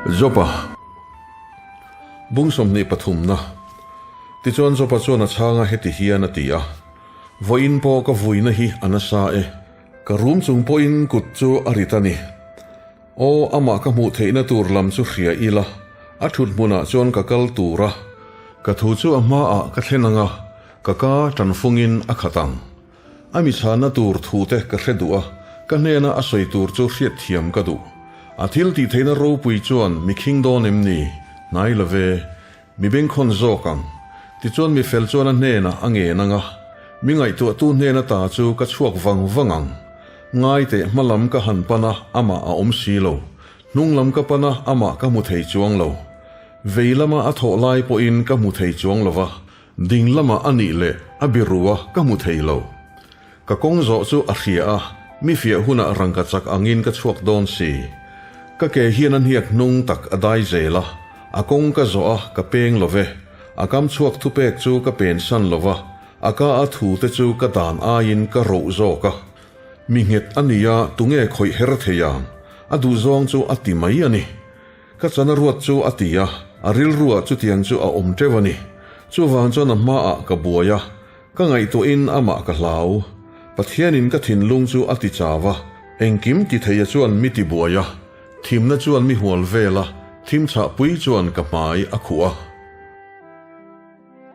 Joba Bung 23 na Tichuan Joba chuan a chhang a heti hian a ti a, Vawiin pawh ka vuina hi a nasa e, ka rum chung pawhin kut chu a rit a ni. Aw, amah ka hmuh theihna tur lam chu hria ila, a thut hmunah chuan ka kal tur a, ka thu chu a hmaah ka thlen ang a, ka ka tanfungin a khat ang. A mi chhanna tur thu te ka hre duh a, ka hnena a sawi tur chu hriatthiam ka duh. A thil tih theihna ropui chuan mi khing dawn em ni? Hnai lo ve. Mi bengkhawn zawk ang. Tichuan mi fel chuan a hnenah a ngen ang a, mi ngaihtuahtu hnen ata chu ka chhuak vang vang ang. Ngai teh hma lam ka han pan a, amah a awm si lo. Hnung lam ka pan a, amah ka hmu thei chuang lo. Vei lama a thawh lai pawhin ka hmu thei chuang lo va, ding lamah a nih leh a biru a, ka hmu thei lo. Ka kawng zawh chu a hria a, mi fiah hunah rangka chak angin ka chhuak dawn si. Ka ke hian a hniak hnung tak a dai zel a, a kawng ka zawh a, ka peng lo ve. A kam chhuak thupek chu ka pen san lo va, a ka a thu te chu ka dan aiin ka roh zawk a. Mi nghet a nia, tunge khawih her thei ang? A duhzawng chu a ti mai a ni. Ka chana ruat chu a ti a, a rilruah chutiang chu a awm teuh a ni. Chuvang chuan a hmaah ka buai a, ka ngaihtuahin amah ka hlau. Pathianin ka thinlung chu a ti chau a, engkim ti theia chuan mi ti buai a, thimna chuan mi hual vel a, thim chhahpui chuan ka hmai a khuh a.